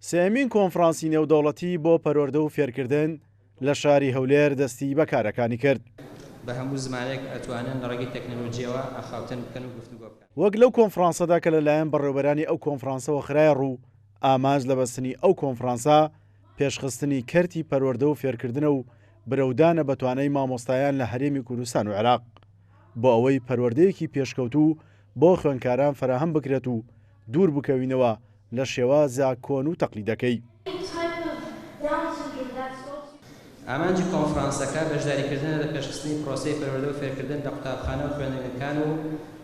سێیەمین کۆنفرانسی نێودەوڵەتی بۆ پەروەردە و فێرکردن لە شاری هەولێر دەستی بە کارەکانی کرد. بە هەموو زمانێک ئەتوانن لە ڕێگەی تەکنەلۆجیەوە ئاخاوتن بکەن و گفتوگۆ بکەن. وەک لەو کۆنفرانسەدا کە لەلایەن بەڕێوەبەرانی ئەو کۆنفرانسەوە خرایە ڕوو، ئامانج لە بەستنی ئەو کۆنفرانسە پێشخستنی کەرتی پەروەردە و فێرکردنە و برەودانە بە توانای مامۆستایان لە هەرێمی کوردستان و عێراق بۆ ئەوەی پەروەردەیەکی پێشکەوتوو بۆ خوێندکاران فەراهەم بکرێت و دوور بکەوینەوە لە شێوازە کۆن و تەقلیدەکەی. ئامانجی کۆنفرانسەکە بەشداریکردنە لە پێشخستنی پرۆسەی پەروەردە و فێرکردن لە قوتابخانە و خوێندنگەکان و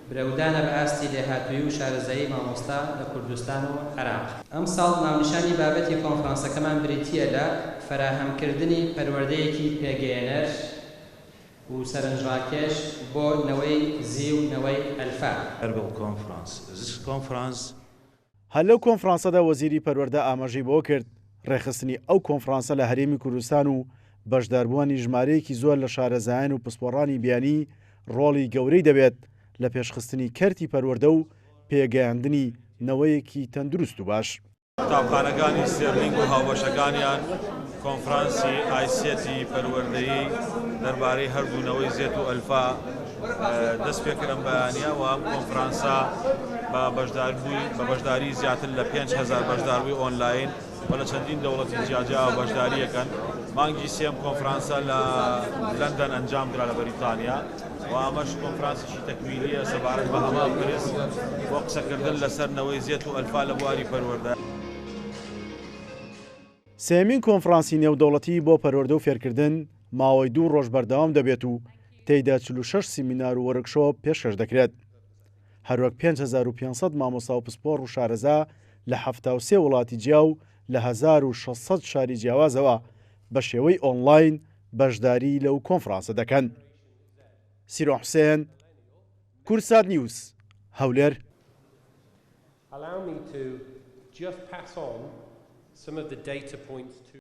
برەودانە بە ئاستی لێهاتوویی و شارەزایی مامۆستا لە کوردستان و عێراق. ئەمساڵ ناونیشانی بابەتی کۆنفرانسەکەمان بریتییە لە فەراهەمکردنی پەروەردەیەکی پێگەیەنەر و سەرنجڕاکێش بۆ نەوەی زی و نەوەی ئەلفا. Erbil Conference. This conference. هەر لەو کۆنفرانسەدا وەزیری پەروەردە ئاماژەی بەوە کرد، ڕێکخستنی ئەو کۆنفرانسە لە هەرێمی کوردستان و بەشداربووانی ژمارەیەکی زۆر لە شارەزایان و پسپۆڕانی بیانی ڕۆڵی گەورەی دەبێت لە پێشخستنی کەرتی پەروەردە و پێگەیاندنی نەوەیەکی تەندروست و باش. قوتابخانەکانی ستێرلینگ و هاوبەشەکانیان کۆنفرانسی ئایسێتی پەروەردەیی دەربارەی هەردوو نەوەی زێت و ئەلفا دەست پێکرد ئەم بەیانییە و ئەم کۆنفرانسە بە بەشداربووی بە بەشداری زیاتر لە 5000 بەشداربووی ئۆنلاین و لە چەندین دەوڵەتی جیاجیاوە بەشداریەکەن. مانگی سێم کۆنفرانسە لە لەندەن ئەنجام درا لە بەریتانیا و ئەمەش کۆنفرانسێکی تەکمیلیە سەبارەت بە هەمان پرس بۆ قسەکردن لەسەر نەوەی زێت و ئەلفا لە بواری پەروەردە. سێیەمین کۆنفرانسی نێودەوڵەتی بۆ پەروەردە و فێرکردن ماوەی دوو ڕۆژ بەردەوام دەبێت و تێیدا 46 سیمینار و وۆرکشۆپ پێشکەش دەکرێت. هەروەک 5500 مامۆستا و پسپۆڕ و شارەزا لە 73 وڵاتی جیا و لە 1600 شاری جیاوازەوە بە شێوەی ئۆنلاین بەشداری لەو کۆنفرانسە دەکەن. سیرۆ حوسێن، کوردسات نیوز، هەولێر. Allow me to just pass on some of the data points to.